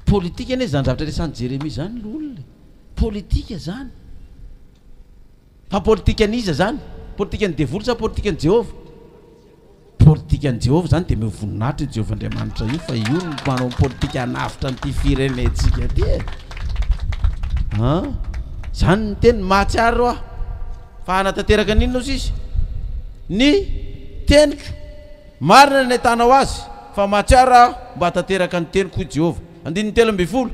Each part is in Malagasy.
Politika anie izany zavatra resahan'i Jeremia izany ry olona e. Politika izany. Fa politikan'iza izany? Politikan'ny devoly sa politikan'i Jehovah? Politikan'i Jehovah izany dia omeo voninahitra io Jehovah Andriamanitra io fa io no manao politika hanavotra an'ity firenentsika ity e. An? Izany ny teny mahatsiaro aho fa hanatanteraka an'inona ozy izy? Ny teniko. Marina ny nahitanao azy fa mahatsiaro aho mba hahatanteraka ny teniko hoy Jehovah. Andininy 13.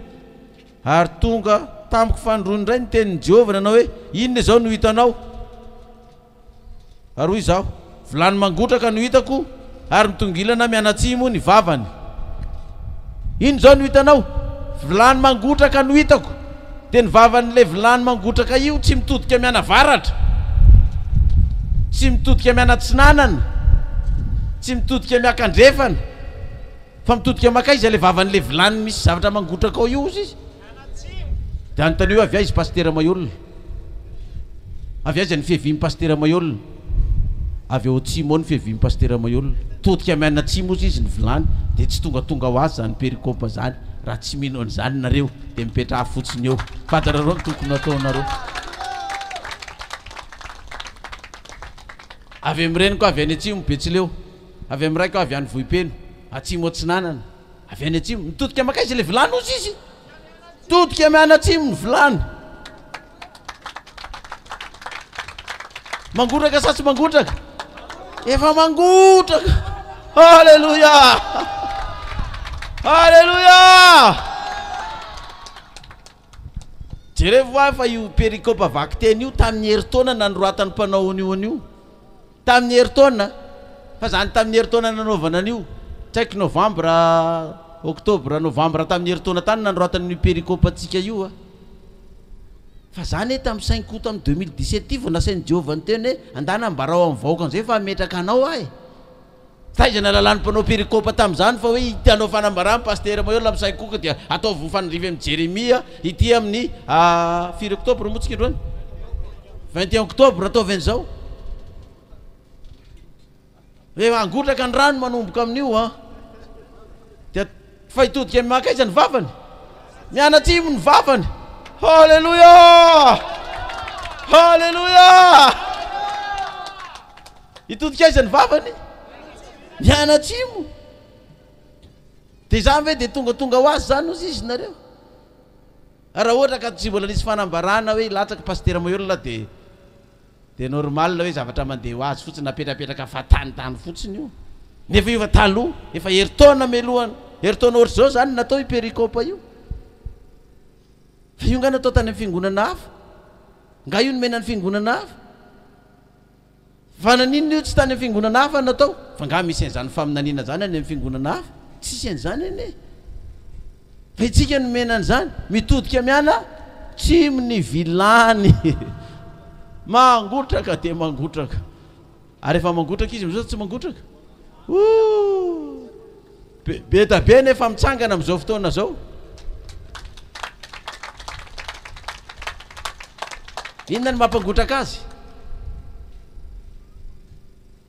Ary tonga tamiko fanindroany indray ny tenin'i Jehovah nanao hoe, Inona izao no hitanao? Ary hoy izaho, Vilany mangotraka no hitako, ary mitongilana mianatsimo ny vavany. Inona izao no hitanao? Vilany mangotraka no hitako. Dia ny vavan'ilay vilany mangotraka io tsy mitodika mianavaratra, tsy mitodika mianatsinanana, tsy mitodika miakandrefana. Fa mitodika makaiza ilay vavan'ilay vilany misy zavatra mangotraka ao io ozy izy? Dia anontanio hoe avy aiza Pasitera Maihol? Avy aiza ny fiavian'i Pasitera Maihol? Avy ao atsimo ao ny fiavian'i Pasitera Maihol. Todika mianatsimo ozy izy ny vilany dia tsy tongatonga ho azy izany perikopa izany. Raha tsy mino an'izany nareo dia mipetraha fotsiny eo. Fantarareo ny tokony hataonareo. Avy amin'ny reniko avy any atsimo Betsileo. Avy amin'ny raiko avy any Vohipeno, atsimo atsinanana. Avy any atsimo. Mitodika mankaiza ilay vilany hozy izy? Mitodika mianatsimo ny vilany. Mangotraka sa tsy mangotraka? Efa mangotraka. Alléluia. Alléluia. Jerevo hoa fa io perikopa vakiteny io tamin'ny herintaona nanoratan'ny mpanao an'io an'io. Tamin'ny herintaona, fa zany tamin'ny herintaona nanaovana an'io, tsy haiko novambra, octobre, novambra tamin'ny herintaona tany nanoratana an'io perikopantsika io a. Fa za anie tamin'ny cinq août tamin'ny 2017 ity vao nasain'i Jehovah niteny hoe andana ambarao amin'ny vahoaka an'izay fa hametraka anao aho e. Taiza ny halalan'ny mpanao perikopa tamin'izany fa hoe ity hanao fanambarana Pasitera Mahery Lamisaikoka dia ataovy mifanandrify amin'i Jeremia ity amin'ny firy octobre moa tsika androany? 21 octobre ataovy an'izao. Hoe hangotraka ny rano manomboka amin'io an. Dia fa hitodika maka aiza ny vavany? Mianatsimo ny vavany. Haleloia! Haleloia! Hitodika aiza ny vavany? Mianatsimo. Dia izany ve dia tongatonga ho azy izany hozy izy nareo? Raha ohatra ka tsy mbola nisy fanambarana hoe hilatsaka Pasitera Maheolona dia dia normal hoe zavatra mandeha ho azy fotsiny napetrapetraka fahatanitany fotsiny io. Nefa io efa taloha, efa herintaona melohana, herintaona ohatr'izao izany natao io perikopa io. Fa io nga natao tany amin'ny fiangonana hafa? Nga io nomena ny fiangonana hafa? Fa naninona io tsy tany amin'ny fiangonana hafa no natao? Fa angaha misy an'izany faminaniana izany any amin'ny fiangonana hafa? Tsisy an'izany anie. Fa itsika nomena an'izany. Mitodika miala tsimo ny vilany. Mangotraka dia mangotraka. Ary efa mangotraka izy amin'izao sa tsy mangotraka? Ooh! Be da be nefa mitsangana amin'izao fotoana izao. Inona no mampangotraka azy?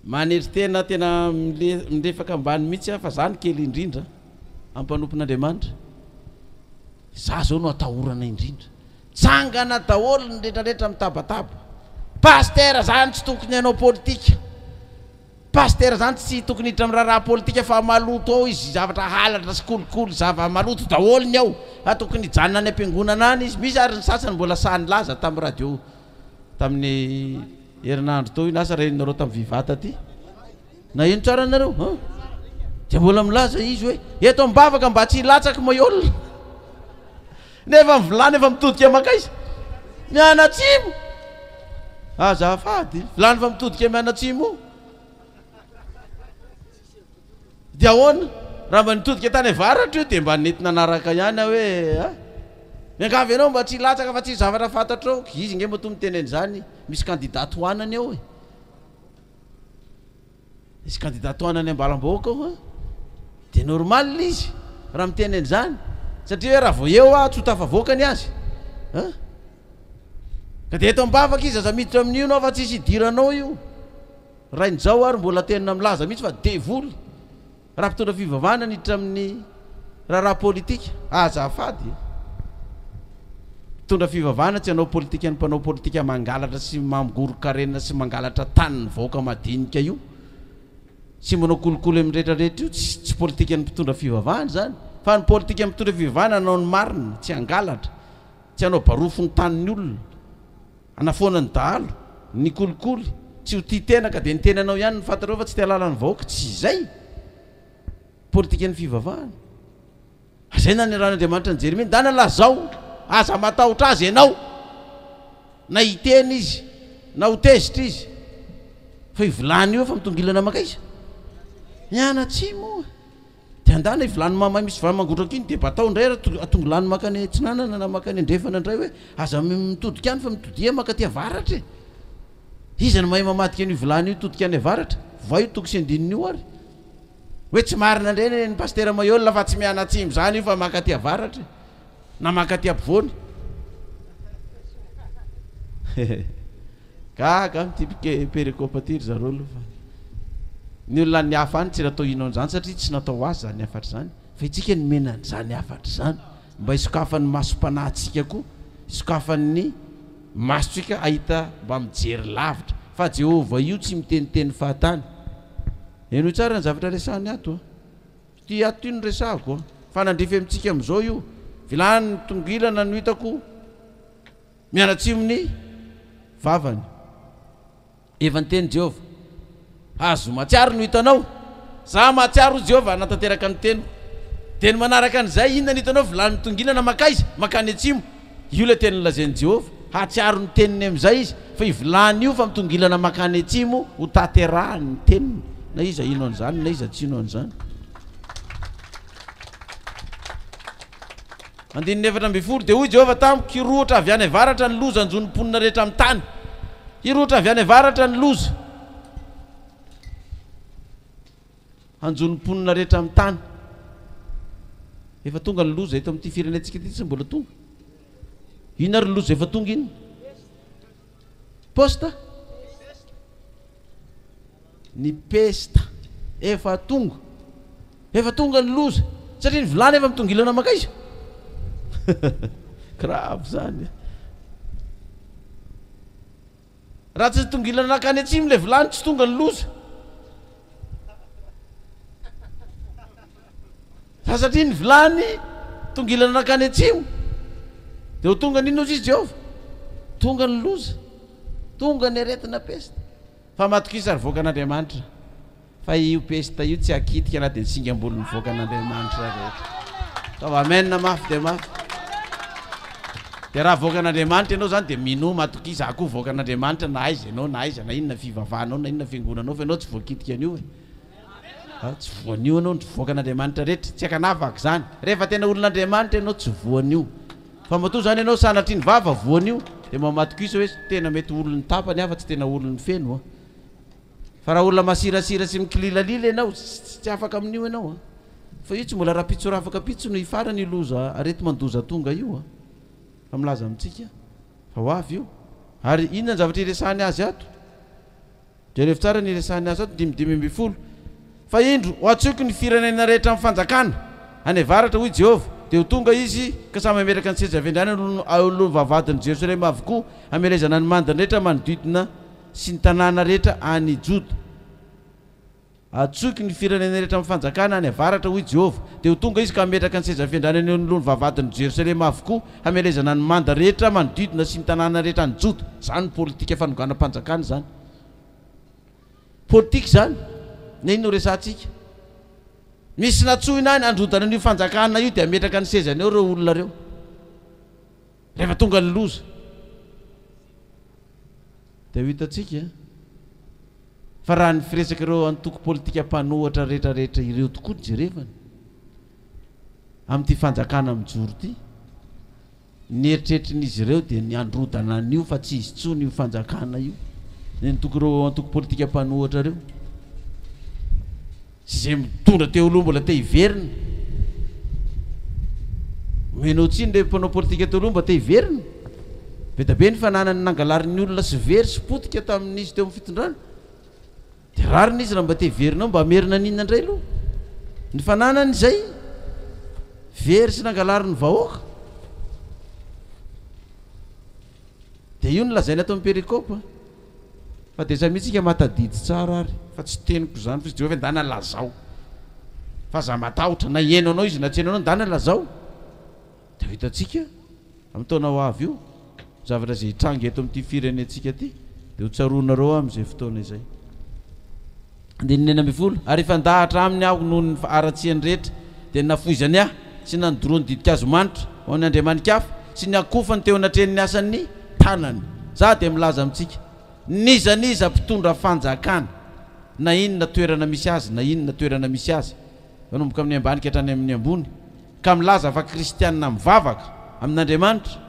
Manetry tena tena milefaka ambany mihitsy aho fa za no kely indrindra amin'ny mpanompon'Andriamanitra. Za zao no atahorana indrindra. Tsangana daholo ny retraretra mitabataba. Pasitera zany tsy tokony hanao politika. Pasitera zany tsy tokony hiditra amin'ny raharaha politika fa maloto ao izy, zavatra halatra sy kolikoly, zava maloto daholo ny ao fa tokony hijanona any am-piangonana any izy, misy ary ny sasany mbola sahy nilaza tamin'ny radio tamin'ny herinandro teo iny, asa raha henonareo tamin'ny viva taty, naheno tsara nareo an? Dia mbola milaza izy hoe eto am-bavaka mba tsy hilatsaky Maihol, nefa ny vilany efa mitodika mankaiza? Mianatsimo! Azafady, vilany efa mitodika mianatsimo. Dia ahoana? Raha mba nitodika tany avaratra io dia mba nety nanaraka ihany aho hoe a! Miangavy anao mba tsy hilatsaka fa tsy zavatra fantatrao. Izy nge matoa miteny an'izany, misy candidat tohanany ao e. Misy candidat tohanany ambalam-bahoaka ao an! Dia normal izy raha miteny an'izany satria hoe raha vao eo aho tsy ho tafavoaka ny azy an! Ka dia eto am-bavaka izy aza miditra amin'io ianao fa tsisy idiranao io. Rainizao ary mbola tena milaza mihitsy fa devoly raha mpitondra fivavahana niditra amin'ny. Raharaha politika, azafady e! Mpitondra fivavahana tsy hanao politika ny mpanao politika mangalatra sy mamgoron-karena sy mangalatra tanin'ny vahoaka madinika io sy manao kolikoly amin'ny rehetra rehetra io tsy tsy politikan'ny mpitondra fivavahana izany fa ny politikan'ny mpitondra fivavahana hanao ny marina tsy hangalatra tsy hanao barofo ny tanin'ny olona hanafoana ny dahalo ny kolikoly tsy ho tia tena ka dia ny tenanao ihany no fantatrao fa tsy te hahalala ny vahoaka tsy izay Politikan'ny fivavahana. Izay nanirahan'Andriamanitra an'i Jeremia, Ndana lazao, aza matahotra azy ianao, na hiteny izy, na ho tezitra izy, fa io vilany io efa mitongilana mankaiza? Mianatsimo. Dia andana io vilany mamay misy vilany mangotraka iny, dia batao indray ary atongilany mankany atsinanana na mankany andrefana indray hoe aza mitodika any fa mitodia mankaty avaratra e. Iza no mahay mamadika an'io vilany io hitodika any avaratra? Voay io toko sy andininy io ary. Hoe tsy marina indray ny an'i Pasitera Maihol fa tsy mianatsimo izany io fa mankaty avaratra e! Na mankaty ampovoany. Gaga aho amin'ity perikopa ity ry zareo aloha fa ny olona any hafa any tsy natao hino an'izany satria tsy natao ho azy izany hafatra izany fa isika nomena an'izany hafatra izany mba hisokafan'ny masom-panahintsika koa, hisokafan'ny masontsika hahita mba mijery lavitra fa Jehovah io tsy miteniteny fahatany. Henoy tsara ny zavatra resahiny ato a. Ity ato ity no resahako a. Fa nandrify amintsika amin'izao io. Vilany mitongilana no hitako mianatsimo ny vavany. Efa niteny Jehovah. Hazo mahatsiaro no hitanao. Za mahatsiaro hoy Jehovah hanatanteraka ny teniko. Dia ny manaraka an'izay, inona no hitanao? Vilany mitongilana mankaiza? Mankany atsimo. Io ilay teny nolazain'i Jehovah. Hahatsiaro ny teniny amin'izay izy, fa io vilany io fa mitongilana mankany atsimo, hotanterahiny ny teniny. Na iza hino an'izany, na iza tsy hino an'izany. Andininy 14, Dia hoy Jehovah tamiko, Hirohotra avy any avaratra ny loza hanjo ny mponina rehetra amin'ny tany. Hirohotra avy any avaratra ny loza. Hanjo ny mponina rehetra amin'ny tany. Efa tonga ny loza eto amin'ity firenentsika ity tsy mbola tonga. Inona ary ny loza efa tonga inona? Poste? Ny pesta. Efa tonga. Efa tonga ny loza. Satria ny vilany efa mitongilana mankaiza? Grave zany. Raha tsy nitongilana nankany atsimo ilay vilany tsy tonga ny loza. Fa satria ny vilany tongilana nankany atsimo dia ho tonga ny inona hozy izy Jehovah? Tonga ny loza. Tonga ny aretina pesta. Fa matokisa ry voakan'Andriamanitra. Fa io pesta io tsy hakitika na dia ny singam-bolo mivoaka an'Andriamanitra rehetra. Ataovy amen mafy dia mafy. Dia raha avoakan'Andriamanitra ianao zany dia minoa matokia za koa voakan'Andriamanitra na aiza ianao na aiza na inona fivavahanao na inona fiangonanao fa ianao tsy voakitika an'io e. Tsy voan'io ianao ny voakan'Andriamanitra rehetra. Tsy ankanavaka izany. Rehefa tena olon'Andriamanitra ianao tsy voan'io. Fa matoa zany ianao sanatria ny vava voan'io dia mba matokisa hoe tena mety olon'ny tapany aho fa tsy tena olon'ny feno a. Fa raha olona masirasira sy mikililalila ianao, tsy afaka amin'io ianao an. Fa io tsy mbola rapitso rafaka pitso no hifarana io loza areti-mandoza tonga io an. Fa milaza amintsika fa ho avy io. Ary inona ny zavatra iresahany azy ato? Jerevo tsara ny iresahany azy ato, dimy 15. Fa indro, ho antsoiko ny firenena rehetra amin'ny fanjakana, any avaratra, hoy Jehovah, dia ho tonga izy, ka samy hametraka ny seza fiandrianany eo anoloan'ny vavahadin'i Jerosalema avokoa, hamelezana ny mandiny rehetra manodidina sy ny tanàna rehetra any Joda. Antsoiko ny firenena rehetra amin'ny fanjakana any avaratra, hoy Jehovah, dia ho tonga izy ka hametraka ny seza fiandrianany eo anoloan'ny vavahadin'i Jerosalema avokoa, hamelezana ny manda rehetra manodidina sy ny tanàna rehetra any Joda. Izany no politika fanonganam-panjakana izany. Politika izany. Na inona no resahantsika. Misy natsoina any handrodana an'io fanjakana io dia hametraka ny sezany eo ireo olona ireo. Rehefa tonga ny loza dia ho hitantsika fa raha ny firesak'ireo antoko politika mpanohatra rehetra rehetra ireo tokoa no jerevana amin'ity fanjakana mijoro ity, ny eritreritrin'izy ireo dia ny handrodana an'io fa tsy izy intsony io fanjakana io, ny antoko ireo antoko politika mpanohatra ireo. Sy izay mitondra teo aloha mbola te hiverina. Omenao tsiny ireo mpanao politika teo aloha mba te hiverina. Be dia be ny fananany nangalarin'ny olona sy very sy potika tamin'izy teo amin'ny fitondrana. Dia rariny izy raha mba te hiverina ao mba hamerina an'inona indray aloha. Ny fananany izay. Very sy nangalarin'ny vahoaka. Dia io no lazaina ato amin'ny perikopa. Fa dia samia tsika mahatadidy tsara ary fa tsy teniko izany fa izy Jehovah ndana lazao. Fa aza matahotra na hihaino anao izy na tsy hihaino anao ndana lazao. Dia ho hitantsika amin'ny taona ho avy io ny zavatra izay hitranga eto amin'ity firenentsika ity dia ho tsaroanareo amin'izay fotoana izay. Andininy 16, Ary hifandahatra aminy aho noho ny haratsiany rehetra, dia ny nafoizany ahy, sy nanodoroany ditin-kazo manitra ho an'ny andriamani-kafa, sy ny akofany teo anatrehan'ny asan'ny tanany. Izaho dia milaza amintsika, n'iza n'iza mpitondra fanjakana, na inona toerana misy azy na inona toerana misy azy, manomboka amin'ny ambany ka hatrany amin'ny ambony, ka milaza fa kristiana mivavaka amin'Andriamanitra,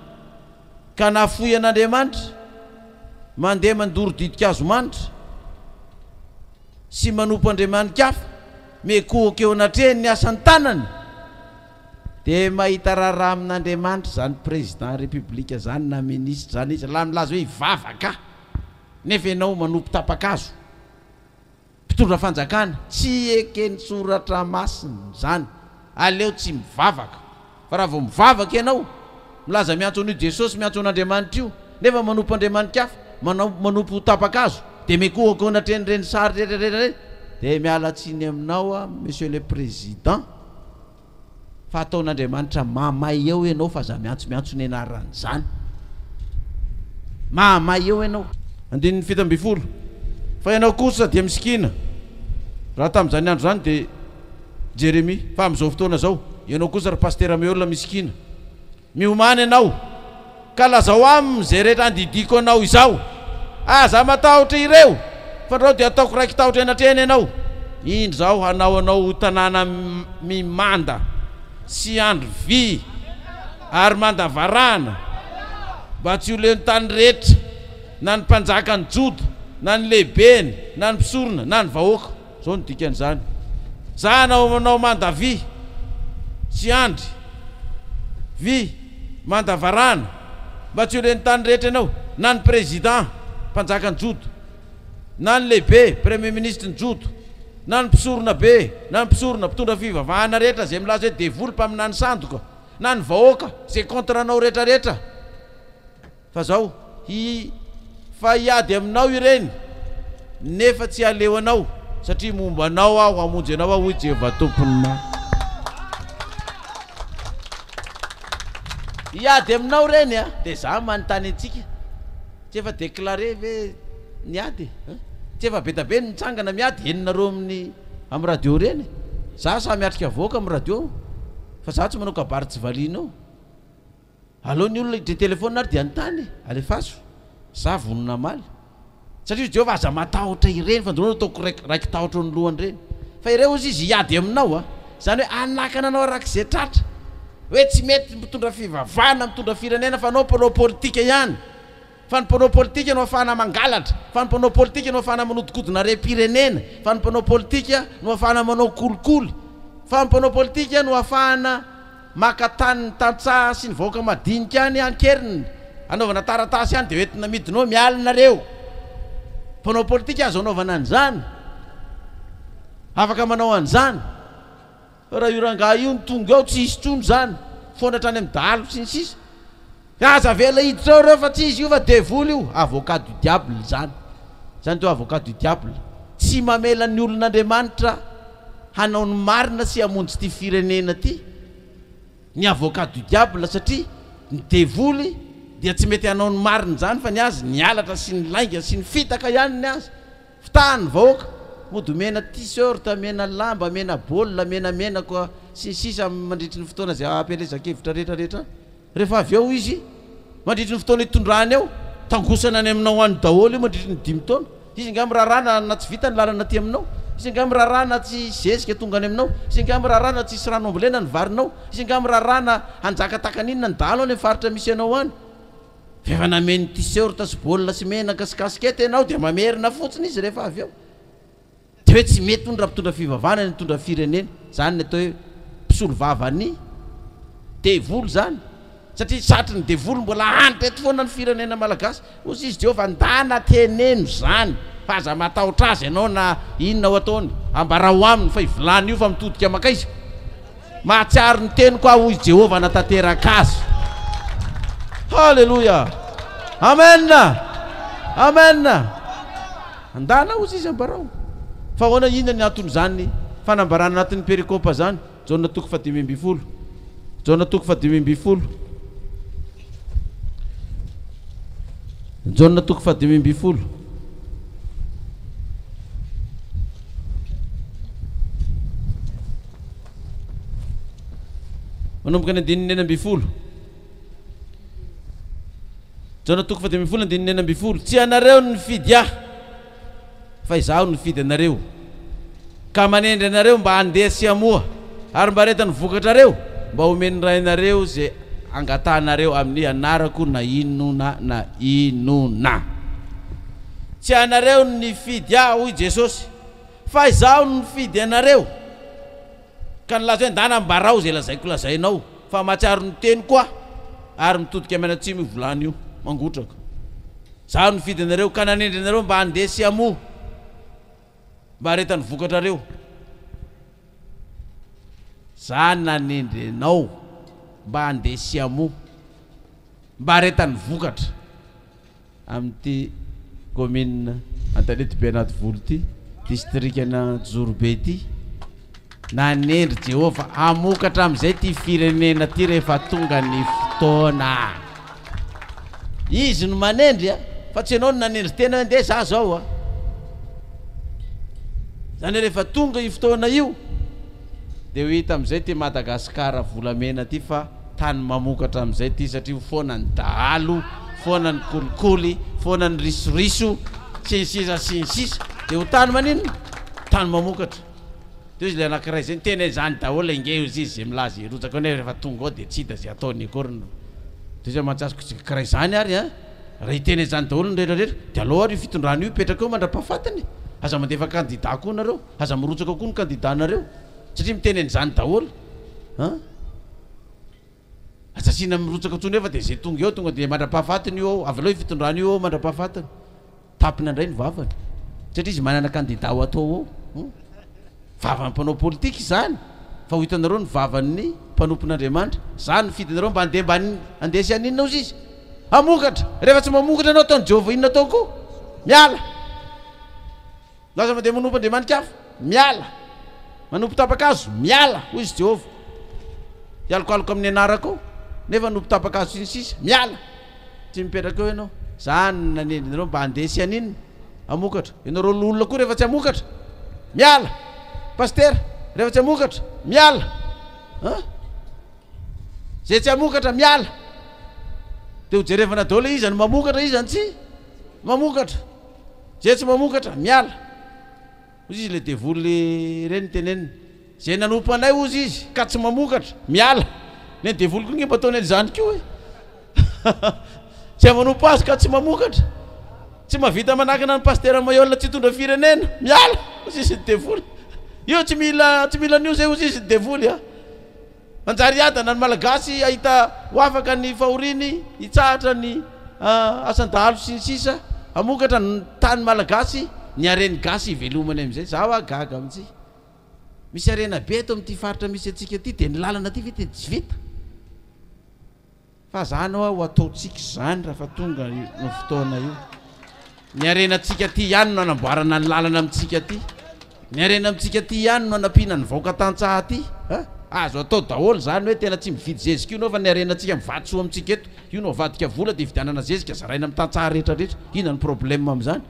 ka nafoy an'Andriamanitra, mandeha mandoro ditin-kazo manitra sy manompo andriamani-kafa, miekohoka eo anatrehany ny asan'ny tanany, dia mahita raharaha amin'Andriamanitra izany président république izany na ministre izany izy, raha milaza hoe hivavaka nefa ianao manompo tapa-kazo. Mpitondra fanjakana, tsy eken'ny soratra masina izany, aleo tsy mivavaka, fa raha vao mivavaka ianao, milaza miantso an'io Jesosy, miantso an'Andriamanitra io, nefa manompo andriamani-kafa, manao manompo tapa-kazo, dia mikohaka eo anatrehan'ireny sary rehetra rehetra ireny, dia miala tsiny aminao aho Monsieur le Président, Fa ataon'Andriamanitra mahamay eo ianao fa aza miantsomiantso ny anaran'izany. Mahamay eo ianao. Andininy 17. Fa ianao kosa dia misikina. Raha tamin'izany andro izany dia Jeremia. Fa amin'izao fotoana izao, ianao kosa ry Pasitera Meola misikina. Miomàna ianao, ka lazao aminy izay rehetra andidiako anao izao. Aza matahotra ireo, fandrao dia hataoko raiki-tahotra anatrehany ianao. Indro izaho hanao anao ho tanàna mimanda sy andry vy ary manda varahana, mba tsy ho len'ny tany rehetra, na ny mpanjakan'i Joda, na ny lehibeny, na ny mpisorona, na ny vahoaka. Izao no dikan'izany, Za hanao anao manda vy sy andry vy manda varahana mba tsy ho ren'ny tany rehetra ianao, na ny président, mpanjakan'i Joda, na ny lehibe, premier ministre-n'i Joda, na ny mpisorona be, na ny mpisorona, mpitondra fivavahana rehetra izay milaza hoe devoly, mpaminany sandoka, na ny vahoaka izay contre anao rehetra rehetra. Fa zao, hi, fa hiady aminao ireny, nefa tsy haleo anao, satria momba anao Aho, hamonjy anao Aho, hoy Jehovah Tompon'ny maro. Hiady aminao ireny a! Dia za manontany antsika, tsy efa déclaré ve ny ady e? Tsy efa be da be ny mitsangana miady, henonareo amin'ny amin'ny radio ireny e? Za sahy miatrika vahoaka amin'ny radio, fa za tsy manao kabary tsy valiana eo. Aleo ny olona hiditra telephone ary dia anontany e! Alefaso. Za vonona hamaly. Satria hozy Jehovah aza matahotra ireny fa ndrô ataoko raiki-tahotra eo ny lohan'ireny. Fa ireo hozy izy hiady aminao a! Izany hoe hanakana anao arak'izay tratra. Hoe tsy mety mitondra fivavahana, mitondra firenena fa anao mpanao politika ihany. Fa ny mpanao politika no afahana mangalatra, fa ny mpanao politika no afahana manodikodina harem-pirenena, fa ny mpanao politika no afahana manao kolikoly, fa ny mpanao politika no afahana maka tany ny tantsaha sy ny vahoaka madinika any an-keriny, anaovana taratasy any dia hoentina amidina ao, miala nareo. Mpanao politika azo anaovana an'izany, afaka manao an'izany. Fa raha io rangahy io no tonga ao tsy hisy intsony izany, foana hatrany amin'ny dahalo sy ny sisa. Ka aza avela hiditra ao ireo fa tsy izy io fa devoly io, avocat du diable izany. Izany atao hoe avocat du diable. Tsy mamela ny olon'Andriamanitra hanao ny marina sy hamonjy ity firenena ity ny avocat du diable satria ny devoly dia tsy mety hanao ny marina izany fa ny azy ny halatra sy ny lainga sy ny fitaka ihany ny azy. Fitaha ny vahoaka, mody omena t-shirt, omena lamba, omena baolina, omena menaka sy ny sisa mandritry ny fotoana izay hampielezan-kevitra rehetra rehetra. Rehefa avy eo izy, mandritry ny fotoana itondrany eo, tangosana any aminao any daholo io mandritry ny dimy taona. Izy angaha miraharaha na na tsy vita ny lalana aty aminao? Izy angaha miraharaha na tsy hisy zezika tonga any aminao? Izy angaha miraharaha na tsy hisy rano ambolena ny varinao? Izy angaha miraharaha na hanjaka tahaka ny inona ny dahalo any amin'ny faritra misy anao any? Rehefa nameno t-shirt sy baolina sy menaka sy casquette ianao dia mamerina fotsiny izy rehefa avy eo. Dia hoe tsy mety hono raha mpitondra fivavahana ny mitondra firenena. Izany ny atao hoe mpisolo vavan'ny devoly izany. Satria satrin'ny devoly mbola hanitra eto foana ny firenena malagasy. Hoy izy Jehovah, ndana teneno izany fa aza matahotra azy ianao na inona ho ataony. Ambarao aminy fa io vilany io fa mitodika mankaiza? Mahatsiaro ny teniko aho hoy Jehovah hanatanteraka azy. Haleloia! Amen! Amen! Andana hozy izy ambarao. Fa ahoana inona ny anton'izany fanambarana anatin'ny perikopa izany? Jaona toko fahadimy ambin'ny folo. Jaona toko fahadimy ambin'ny folo. Jaona toko fahadimy ambin'ny folo. Manomboka ny andininy 16. Jaona toko fahadimy ambin'ny folo andininy 16. Tsy ianareo no nifidy ahy, fa izaho no nifidy anareo, ka manendry anareo mba handeha sy hamoa, ary mba haretan'ny vokatrareo, mba homen'ny Rainareo izay angatahanareo amin'ny anarako na inona na inona. Tsy ianareo no nifidy ahy, hoy Jesosy, fa izaho no nifidy anareo. Ka nilaza hoe, Ndana ambarao izay lazaiko lazainao, fa mahatsiaro ny teniko aho, ary mitodika mianatsimo io vilany io, mangotraka. Izaho nifidy anareo, ka nanendry anareo mba handeha sy hamoa, mba haharetan'ny vokatrareo. Izaho nanendry anao mba handeha sy hamoa, mba haharetan'ny vokatra. Amin'ity kaominina Antanetibe Anativolo ity, distrikan'Anjozorobe ity, nanendry Jehovah hamokatra amin'izay ity firenena ity rehefa tonga ny fotoana. Izy no manendry a, fa tsy ianao no nanendry tena hoe ndeha za zao a. Zany hoe rehefa tonga io fotoana io dia ho hita amin'izay ity Madagasikara volamena ity fa Tany mamokatra amin'izay ity satria ho foana ny dahalo, foana ny kolikoly, foana ny risoriso, sy ny sisa sy ny sisa. Dia ho tany maninona? Tany mamokatra. Dia hoy izy ilay anankiray izay niteny hoe izany daholo ange hoy izy izay milaza hirotsaka eo nefa rehefa tonga ao dia tsy hita izay ataony akory ny Dia izay mantsy azoko tsy karaha izany ary an! Raha hiteny an'izany daholo ny rehetra rehetra dia aleo ary io fitondrana io hipetraka eo mandra-pahafatiny e! Aza mandefa kandida koa nareo, aza mirotsaka koa ny kandida-nareo satria miteny an'izany daholo an! Aza asiana mirotsaka intsony eo fa dia izay tonga eo tonga dia mandra-pahafatiny io ao, avelao io fitondrana io ao mandra-pahafatiny. Tapina indray ny vavany satria izy manana kandida ho atao ao. Hum. Vavan'ny mpanao politika izany fa ho hitanareo ny vavan'ny mpanompon'Andriamanitra. Za nifidy anareo mba handeha mba handeha sy haninona ozy izy? Hamokatra. Rehefa tsy mamokatra ianao ataon'i Jehovah inona atao koa? Miala. Lasa mandeha manompo andriamani-kafa? Miala! Manompo tapa-kazo? Miala! Hoy izy Jehovah. Hialokaloka amin'ny anarako ao, nefa hanompo tapa-kazo sy ny sisa? Miala! Tsy mipetraka eo ianao. Za no nanendry anareo mba handeha sy haninona? Hamokatra. Ianareo loholona koa rehefa tsy hamokatra? Miala! Pasitera, rehefa tsy hamokatra? Miala! An? Izay tsy hamokatra, miala! Dia hojerevana daholo hoe iza no mamokatra, iza no tsy mamokatra. Zay tsy mamokatra, miala. Hozy izy le devoly ireny teneniny. Zay nanompo anay hozy izy ka tsy mamokatra, miala. Ny devoly koa nge mba ataony an'izany koa e. Zay manompo azy ka tsy mamokatra. Tsy mahavita manakana an'i Pasitera Maihol tsy hitondra firenena, miala. Hozy izy ny devoly. Io tsy mila tsy mila an'io zay hozy izy ny devoly a. Hanjary hiadana ny Malagasy, hahita ho afaka ny fahoriany, hitsahatra ny asan-dahalo sy ny sisa Hamokatra ny tany Malagasy, ny haren'ny gasy hivelomany amin'izay. Za hoa gaga mihitsy. Misy harena be eto amin'ity faritra misy antsika ity, dia ny lalana aty ve dia tsy vita? Fa zany hoa ho ataontsika izany rafa tonga io fotoana io. Ny harenantsika aty ihany no anamboarana ny lalana amintsika aty. Ny harena amintsika aty ihany no anampiana ny vahoaka tantsaha aty. A! Azo atao daholo izany hoe tena tsy mividy zezika io nao fa ny harenantsika mivatsy soa amintsika eto. Io no avadika vola dia ividianana zezika zaraina amin'ny tantsaha rehetra rehetra. Inona ny problème amin'izany?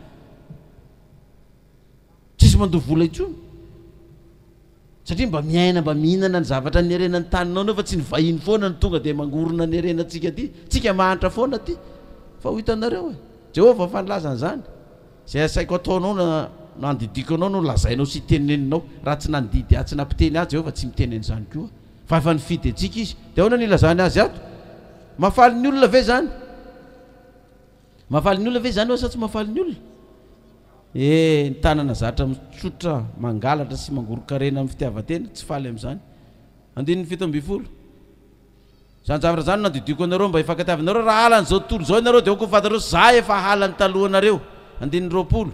Tsisy mandoa vola intsony. Satria mba miaina mba mihinana ny zavatra niarena ny taninao nao fa tsy ny vahiny foana no tonga dia mangorona ny harenantsika aty. Tsika mahantra foana aty. Fa ho hitanareo e. Jehovah fa nilaza an'izany. Izay asaiko ataonao na nandidiako anao no lazainao sy teneninao. Raha tsy nandidy ahy tsy nampiteny ahy Jehovah tsy miteny an'izany koa. Fa efa nifidy antsika izy. Dia ahoana no ilazany azy ato? Mahafaly ny olona ve izany? Mahafaly ny olona ve izany oa sa tsy mahafaly ny olona? Eh, ny tanana zatra mitsotra, mangalatra sy mangoron-karena amin'ny fitiavan-tena, tsy faly amin'izany. Andininy 17. Izany zavatra izany no nandidiako anareo mba hifankatiavanareo, raha halan'izao tontolo izao ianareo dia aoka ho fantatrareo za efa halan'ny talohanareo. Andininy 20.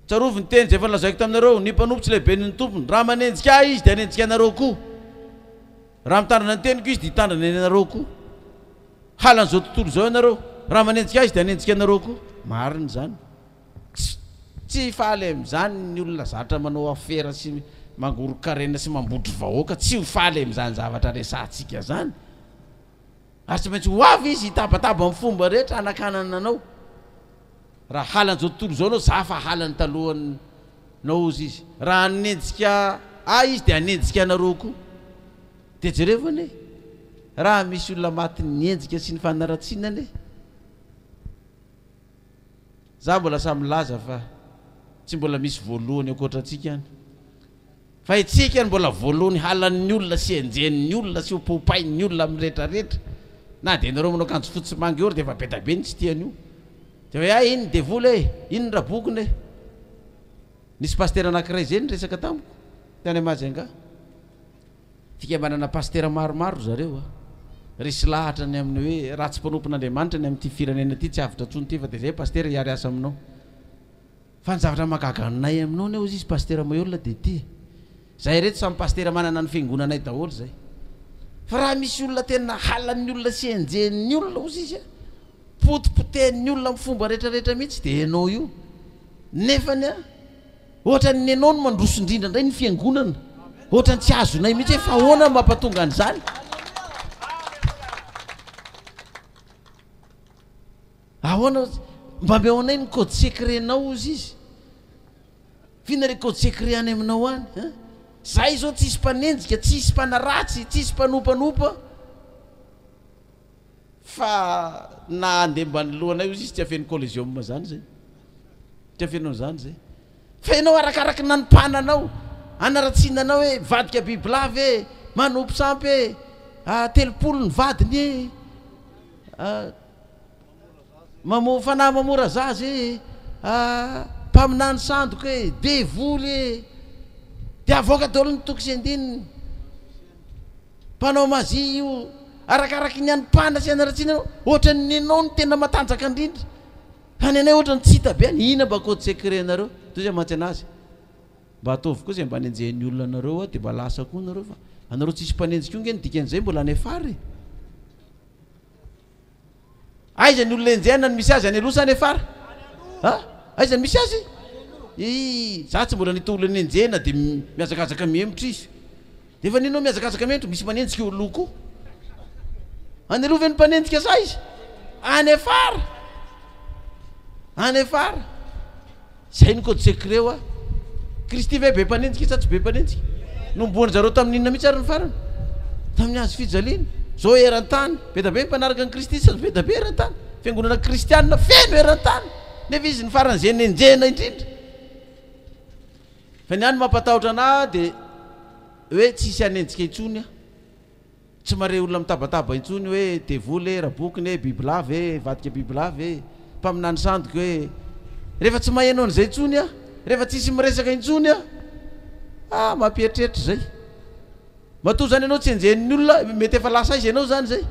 Tsarovy ny teny izay efa nolazaiko taminareo, ny mpanompo tsy lehibe noho ny tompony. Raha manenjika ahy izy dia hanenjika anareo koa. Raha mitandrina ny teniko izy dia hitandrina ny anareo koa. Halan'izao tontolo izao ianareo. Raha manenjika ahy izy dia hanenjika anareo koa. Marina izany. Tsy tsy faly amin'izany ny olona zatra manao afera sy mangoron-karena sy mambotry vahoaka. Tsy ho faly amin'izany zavatra resahantsika izany. Ary tsy maintsy ho avy izy hitabataba amin'ny fomba rehetra hanakanana anao. Raha halan'izao tontolo izao anao, za fa halany talohanao hozy izy. Raha hanenjika ahy izy dia hanenjika anareo koa. Dia jerevo anie, raha misy olona matin'ny enjika sy ny fanaratsiana anie. Za mbola samy milaza fa tsy mbola misy voalohany ankoatra antsika any. Fa itsika no mbola voalohany halan'ny olona sy enjehin'ny olona sy hopopain'ny olona amin'ny retraretra. Na dia ianareo manao akanjo fotsy sy manga eo ary dia efa be dia be ny tsy tia an'io. Dia hoe hay iny ny devoly e! Iny ny rabokony e! Nisy pasitera anankiray izay niresaka tamiko tany Majunga. Fikambanana pasitera maromaro ry zareo a! Resy lahatra ny amin'ny hoe raha tsy mpanompon'Andriamanitra ny amin'ity firenena ity tsy avotra intsony ity fa dia izay pasitera hiary asa aminao. Fa ny zavatra mahagaga anay aminao anie hozy izy Pasitera Maheolona dia ity e! Zahay ireto samy pasitera manana ny fiangonanay daholo izay. Fa raha misy olona tena halan'ny olona sy enjehin'ny olona hozy izy a, potipotehin'ny olona amin'ny fomba rehetra rehetra mihitsy dia ianao io. Nefany a, ohatran'ny ianao no mandroso indrindra indray ny fiangonana. Ohatran'ny tsy azonay mihitsy hoe fa ahoana no mampatonga an'izany. Ahoana ozy? Mba ameo anay ny code secret nao ozy izy. F'inona le code secret any aminao any hein? Zahay zao tsisy mpanenjika, tsisy mpanaratsy, tsisy mpanompanopa fa na andeha ambany lohanay ozy izy tsy afeno colesium zany zay. Tsy afeno an'izany zay. Fa ianao arakaraky ny nanompana anao, anaratsiana anao hoe mivadika bibilava e, manompo sampy e, ah, 30 ny vadiny e. Ah, Mamoa fanahy mamora zaza e! Ah, mpaminany sandoka e! Devoly e! Dia avoaka daholo ny toko sy andininy. Mpanao magie io. Arakaraky ny anompana sy anaratsiana anao, ohatran'ny nenao no tena matanjaka indrindra. Fa ny anay ohatran'ny tsy hita be any. Inona mba code secret nareo? Toy izay mantsy anazy. Mba ataovy koa izay mba nenjehin'ny olona anareo ao dia mba lasa koa nareo fa anareo tsisy mpanenjika io nge ny dikan'izay mbola any afara e! Aiza ny olona enjehina no misy azy any aloha sa any afara? A? Aiza no misy azy? Ii, za tsy mbola nahita olona nenjehina dia mihazakazaka mihemotra izy. Dia efa ninona mihazakazaka mihemotra? Misy manenjika eo aloha koa. Any aloha ve ny mpanenjika sa aiza? Any afara. Any afara. Zay no code secret hoa. Kristy ve be mpanenjika sa tsy be mpanenjika? Nohomboan-dry zareo tamin'ny inona mihitsy ary ny farany? Tamin'ny hazo fijaliana. Zao eran-tany, be dia be ny mpanaraka an'i Kristy sady be dia be eran-tany. Fiangonana kristianina feno eran-tany. Nefa izy ny faran'izay nenjehina indrindra. Fa ny ahy ny mampatahotra anah dia hoe tsy hisy hanenjika intsony aho. Tsy mahare olona mitabataba intsony hoe devoly e, rabokony e, bibilava e, vadika bibilava e, mpaminany sandoka e. Rehefa tsy maheno an'izay intsony aho, rehefa tsisy miresaka intsony aho, ah mampieritreritra izay. Matoa izany ianao tsy enjehin'ny olona, mety efa lasa aiza ianao izany izay?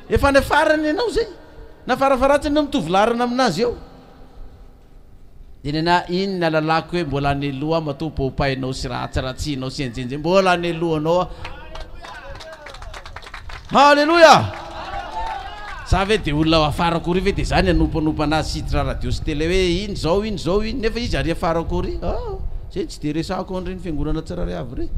Efa any farany ianao izay. Na farafaharatsiny ianao mitovy laharana aminazy eo. Dia nenah iny ny alalako hoe mbola any aloha aho matoa popainao sy ratsiratsianao sy enjenjena mbola any alohanao aho. Haleloia! Za ve dia olona ao afarako ry ve dia za ny hanompanopa anazy sy hiditra radio sy tele hoe iny zao iny zao iny nefa izy ary afarako ry ah zay tsy dia resahako an'ireny fiangonana tsirairay avy ireny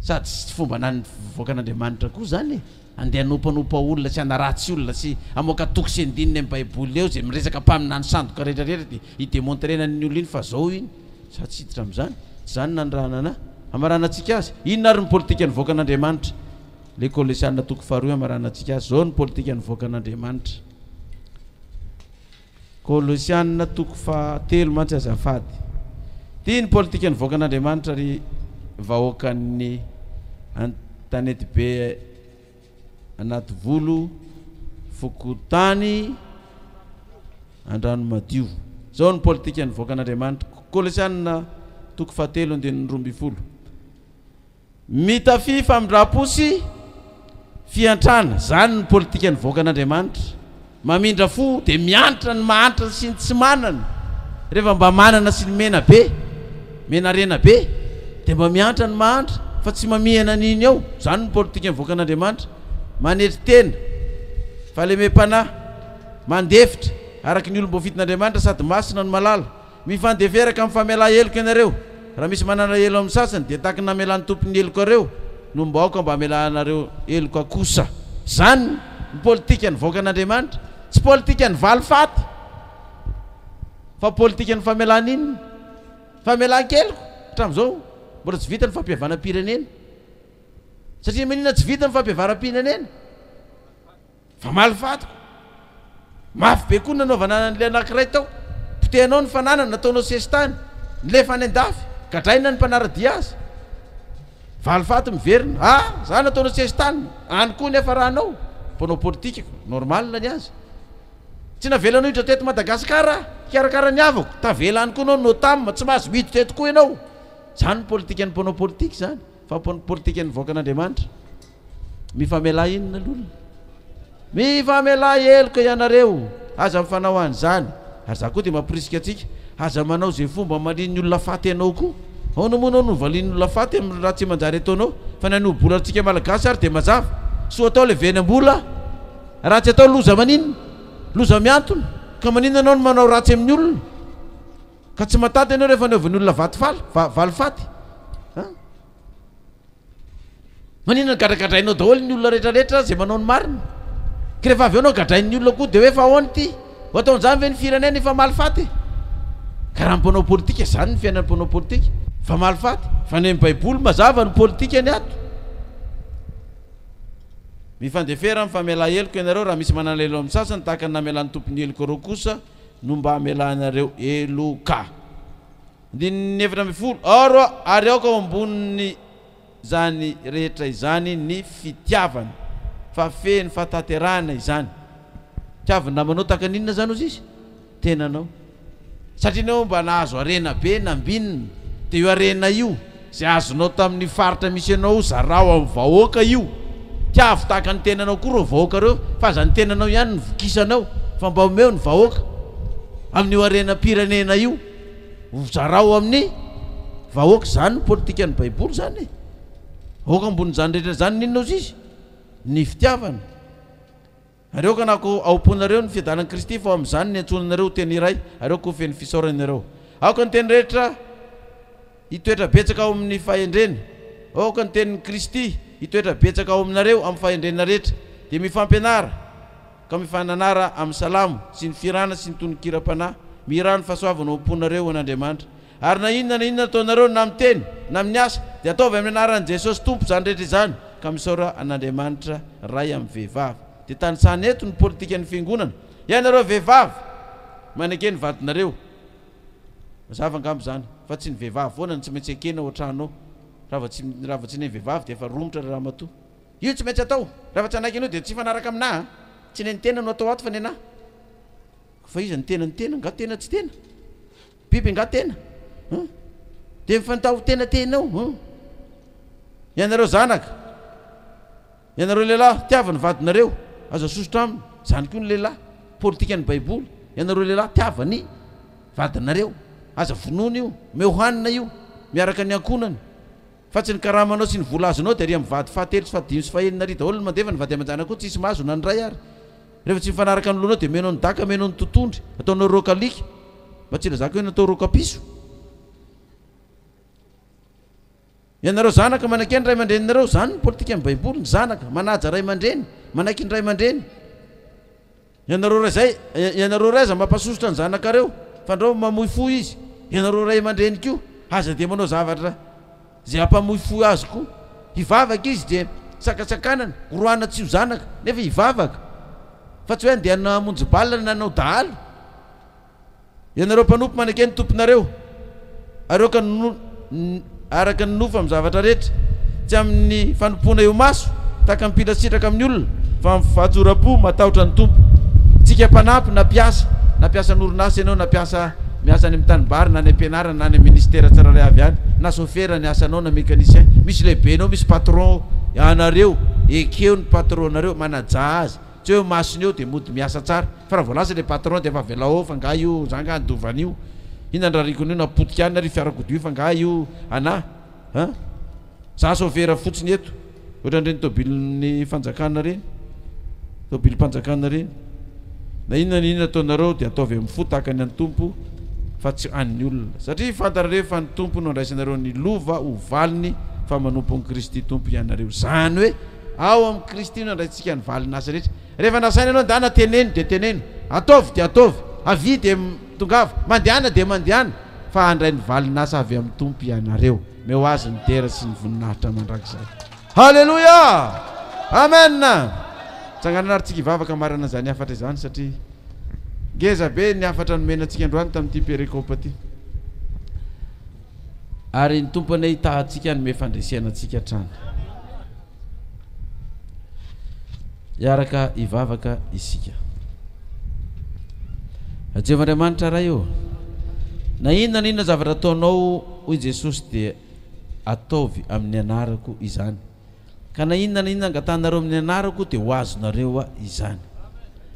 sady tsy fomba na ny vahoakan'Andriamanitra koa zany e. Andeha hanompanopa olona sy hanaratsy olona sy hamoaka toko sy andininy amin'ny baiboly eo izay miresaka mpaminany sandoka rehetra rehetra dia hi-demontrer-na an'iny olona iny fa zao iny. Za tsy hiditra amin'izany. Tsy izany no nanirahana anah. Hamaranantsika azy. Inona ary ny politika nivoakan'Andriamanitra? Le Kolosiana toko faharoa hamaranantsika azy. Zao ny politika nivoakan'Andriamanitra. Kolosiana toko fahatelo mantsy azafady. Ity ny politika nivoakan'Andriamanitra ry vahoakan'ny Antanetibe Anativolo fokontany Andranomadio. Izao ny politika nivoakan'Andriamanitra. Kolosiana toko fahatelo andininy 12. Mitafia famindram-po sy fiantrana, izany no politikan'ny vahoakan'Andriamanitra. Mamindra fo dia miantra ny mahantra sy ny tsy manana. Rehefa mba manana sy ny mena be, menarena be, dia mba miantra ny mahantra. fa tsy mamihana an'iny ao. Izany no politikan'ny vahoakan'Andriamanitra. Manetry tena, fahalemem-panahy, mandefitra, araka ny olom-boafidin'Andriamanitra sady masina no malala. Mifandeferaka amin'ny famelà heloka ianareo. Raha misy manalahelo amin'ny sasany, dia tahaka ny namelan'ny Tompo ny helokareo, no mba aoka mba hamelanareo heloka kosa. Izany ny politikan'ny vahoakan'Andriamanitra. Tsy politikan'ny valifaty, fa politikan'ny famelàna inona? Famelan-keloka. Hatramin'izao, mbola tsy vita ny fampihavanam-pirenena. Satria maninona tsy vita ny fampihavanam-pirenena? Famaly fatiko. Mafy be koa ny nanaovana an'ilay anankiray tao. Potehanao ny fananany, nataonao sesitany. Nilefa any an-dafy. Gadraina ny mpanara-dia azy. Valifaty miverina. Ah! Za nataonao sesitany. Any koa ny hiafaranao. Mpanao politika, normal ny azy. Tsy navelanao hiditra teto Madagascar aho, hikarakara ny havako. Tavela any koa ianao, Notam, tsy mahazo miditra eto koa ianao. Izany ny politikan'ny mpanao politika izany. Fa politikan'ny vahoakan'Andriamanitra. Mifamelà inona aloha? Mifamelà heloka ianareo, aza mifanao an'izany. Ary za koa dia mamporisika antsika, aza manao izay fomba hamalian'ny olona faty anao koa. Ahoana moa ianao no valian'ny olona faty amin'ny raha tsy manjary ataonao? Fa ny anobolantsika malagasy ary dia mazava. Soa atao levenam-bola, ratsy atao loza maninona? Loza mihantona. Ka maninona ianao no manao ratsy amin'ny olona? Ka tsy matady ianao rehefa anaovan'ny olona vato faly, valifaty? An? Maninona gadragadrainao daholo ny olona rehetra rehetra izay manao ny marina? Ka rehefa avy eo anao gadrain'ny olona koa dia hoe fa ahoana ity? Ho ataon'izany ve ny firenena hifamaly faty e? Ka raha ny mpanao politika izany ny fiainan'ny mpanao politika, mifamaly faty. Fa ny amin'ny baiboly mazava ny politikany ato. Mifandefera, mifamelà heloka ianareo raha misy manalahelo amin'ny sasany tahaka ny namelan'ny Tompo ny helokareo kosa no mba hamelanareo heloka. Andininy 14, Or ary aoka ho ambonin'ny izany rehetra izany ny fitiavana, fa feno fahatanterahana izany. Tiavo ny namanao tahaka ny inona izany hozy izy? Tenanao. Satria ianao mba nahazo harena be nambinina, dia io harena io, izay azonao tamin'ny faritra misy anao, zarao amin'ny vahoaka io. Tiavo tahaka ny tenanao koa ireo vahoaka ireo, fa aza ny tenanao ihany no vokisanao, fa mba omeo ny vahoaka amin'io harenam-pirenena io. Ho zarao amin'ny vahoaka izany ny politikan'ny baiboly izany e. Aoka ambonin'izany rehetra izany n'inona ozy izy? Ny fitiavana. Ary aoka nako ao am-ponareo ny fiadanan'i Kristy fa ao amin'izany niantsoana anareo ho teny iray, ary aoka ho feno fisaorana ianareo. Aoka ny teny rehetra hitoetra betsaka ao amin'ny fahendrena. Aoka ny tenin'i Kristy hitoetra betsaka ao aminareo amin'ny fahendrena rehetra. Dia mifampianara. Ka mifananara amin'ny salamo, sy ny fihirana sy ny tononkiram-panahy, mihirà ny fahasoavana ao am-ponareo ho an'Andriamanitra. Ary na inona na inona ataonareo, na amin'ny teny, na amin'ny asa, dia ataovy amin'ny anaran'i Jesosy Tompo izany rehetra izany, ka misaora an'Andriamanitra Ray amin'ny vehivavy. Dia tanisana eto ny politikan'ny Fiangonana. Ianareo vehivavy, maneke ny vadinareo. Mazava angamba izany, fa tsy ny vehivavy foana no tsy maintsy ekena ao an-trano ao. Raha vao tsy, raha vao tsy ny vehivavy dia efa romotra ry ramatoa. Io tsy maintsy atao. Raha tsy hanaiky an'io dia tsy hifanaraka aminà a! Tsy ny an'ny tena no atao ato fa ny anà. Fa iza no tena ny tena? Nga tena tsy tena? Biby nga tena? Hum? Dia mifantà ho tena tena ao. Hum? Ianareo zanaka, ianareo lehilahy, tiavo ny vadinareo, aza sosotra aminy. Izany koa ny lehilahy. Politikan'ny Baiboly. Ianareo lehilahy, tiava ny vadinareo. Aza vonoina io. Omeo hanina io, miaraka ny ankohonany. Fa tsy ny karamanao sy ny vola azonao dia ary amin'ny vady fahatelo sy fahadimy sy fahenina ary daholo no mandeha fa ny vady aman-janaka koa tsisy mahazo na ny ray ary. Rehefa tsy mifanaraka ny lohanao dia omenao ny daka omenao ny totondry, ataonao roaka alika. Mba tsy ilazako hoe natao roaka piso. Ianareo zanaka manaiky ny ray aman-dreninareo, izany ny politikan'ny baiboly, ny zanaka manaja ray aman-dreny, manaiky ny ray aman-dreny. Ianareo ray zay, ianareo ray aza mampasosotra ny zanakareo fandrao mamoy fo izy, ianareo ray aman-dreny koa aza dia manao zavatra izay hampamoy fo azy koa, hivavaka izy dia sakantsakanana, orohana tsy ho zanaka nefa hivavaka fa tsy hoe andeha hamonjy bal na hanao dahalo. Ianareo mpanompo maneke ny tomponareo, ary aoka no araka ny nofo amin'ny zavatra rehetra, tsy amin'ny fanompoana eo imaso, tahaka ny mpila sitraka amin'ny olona, fa amin'ny fahatsoram-po matahotra ny Tompo. Tsika mpanampy na mpiasa, na mpiasan'orinasa ianao, na mpiasa miasa any amin'ny tanimbary, na any am-pianarana, na any amin'ny ministera tsirairay avy any, na sôfera ny asanao, na mécanicien, misy lehibenao, misy patron anareo, ekeo ny patron-nareo, manajà azy. Tsy hoe masony eo dia mody miasa tsara. Fa raha vao lasa ilay patron dia efa avelao ao fa nga io za nga handova an'io. Inona ny rariko an'io na potika any ary io fiarakodia io fa nga io anah. An? Za sauveur fotsiny eto. Ohatran'ireny tobilin'ny fanjakana ireny. Tobilim-panjakana ireny. Na inona na inona ataonareo dia ataovy amin'ny fo tahaka ny an'ny Tompo fa tsy an'ny olona. Satria fantarareo fa ny Tompo no andraisanareo ny lova ho valiny fa manompo an'i Kristy Tompo ianareo. Izany hoe ao amin'i Kristy no andraisantsika ny valin'asa rehetra. Rehefa nasaina ianao ndana teneno dia teneno, ataovy dia ataovy, avia dia tongava, mandehana dia mandehana fa handray ny valin'asa avy amin'ny Tompo ianareo. Omeo Azy ny dera sy ny voninahitra mandrakizay. Haleloia! Amen! Tsanganana ary tsika hivavaka marina izany hafatra izany satria ngeza be ny hafatra nomena antsika androany tamin'ity perikopa ity. Ary ny Tompo anie hitaha antsika hanome fandresena antsika hatrany. Hiaraka hivavaka isika. Jehovah Andriamanitra Ray ô, na inona na inona zavatra ataonao, hoy Jesosy, dia ataovy amin'ny anarako izany. Ka na inona na inona angatahanareo amin'ny anarako dia ho azonareo izany.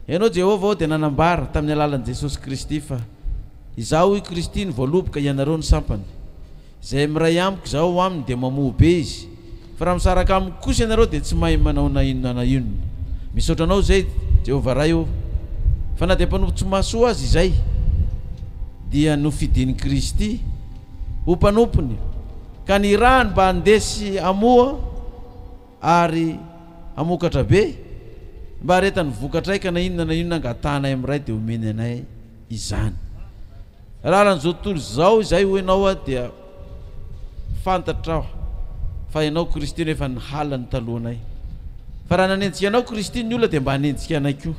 Ianao Jehovah ô dia nanambara tamin'ny alalan'i Jesosy Kristy fa Izaho hoy Kristy ny voaloboka, ianareo ny sampany. Izay miray amiko, izaho ao aminy, dia mamoa be izy. Fa raha misaraka amiko kosa ianareo, dia tsy mahay manao na inona na inona. Misaotra anao izay, Jehovah Ray ô, fa na dia mpanompo tsy mahasoa aza izay, dia nofidin'i Kristy ho mpanompony, ka nirahany mba handeha sy hamoa ary hamokatra be, mba haharetan'ny vokatray, ka na inona na inona angatahanay amin'ny Ray, dia homeny anay izany. Raran'izao tontolo izao izay hoy ianao aho dia fantatra aho fa ianao Kristy no efa nihala ny talohanay. Fa raha nanenjika anao Kristy ny olona dia mba hanenjika anay koa.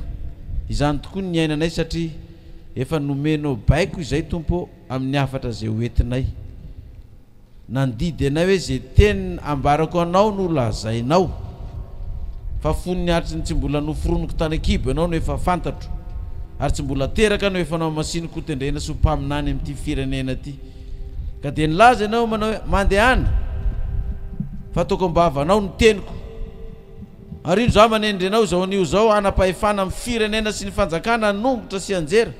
Izany tokoa ny niainanay satria efa nomenao baiko izay Tompo ô amin'ny hafatra izay ho entinay. Nandidy anay hoe ze teny ambarako anao no lazainao, fa fony hatry ny tsy mbola noforoniko tany an-kibo ianao no efa fantatro, ary tsy mbola teraka no efa nohamasiniko ho tendrena sy ho mpaminany amin'ity firenena ity. Ka dia nilaza ianao manao hoe, Mandehana, fa ataoko am-bavanao ny teniko. Ary indro izaho manendry anao izao anio izao hanam-pahefana amin'ny firenena sy ny fanjakana hanongotra sy hanjera,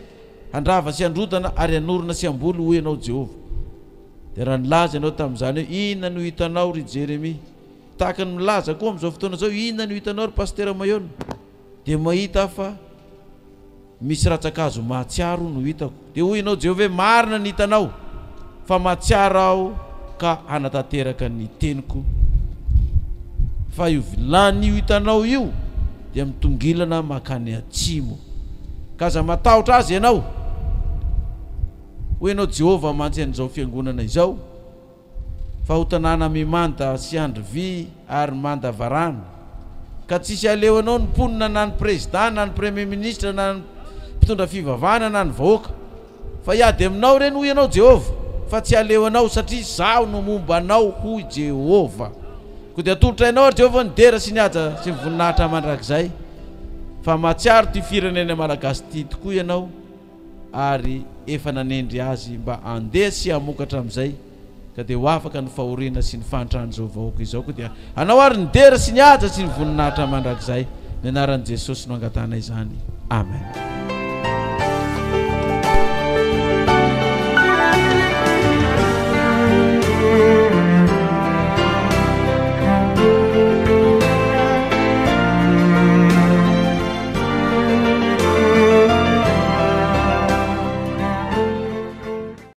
handrava sy handrodana ary hanorina sy hamboly, hoy ianao Jehovah. Dia raha nilaza ianao tamin'izany hoe, Inona no hitanao, ry Jeremia? Tahaka ny milaza koa amin'izao fotoana izao, Inona no hitanao, ry Pasitera Mayona? Dia mahita aho fa misy rantsan-kazo mahatsiaro no hitako. Dia hoy ianao, Jehovah, hoe, Marina ny hitanao, fa mahatsiaro aho ka hanatanteraka ny teniko. Fa io vilany io hitanao io dia mitongilana mankany atsimo. Ka aza matahotra azy ianao. Hoy ianao, Jehovah mantsy an'izao fiangonana izao, fa ho tanàna mimanda sy andry vy ary manda varahina, ka tsisy aleo anao ny mponina na ny prezidà na ny premier ministre na ny mpitondra fivavahana na ny vahoaka. Fa hiady aminao ireny, hoy ianao, Jehovah, fa tsy aleo anao, satria Izaho no momba anao, hoy Jehovah. Koa dia atolotra anao, ry Jehovah, ny dera sy ny haja sy ny voninahitra mandrakizay, fa mahatsiaro ity firenena malagasy ity tokoa ianao. ary efa nanendry azy mba handeha sy hamokatra amin'izay, ka dia ho afaka ny fahoriana sy ny fahantran'izao vahoaka izao koa dia anao ary ny dera sy ny haja sy ny voninahitra mandrakizay. Ny anaran'i Jesosy no angatahana izany. Amen.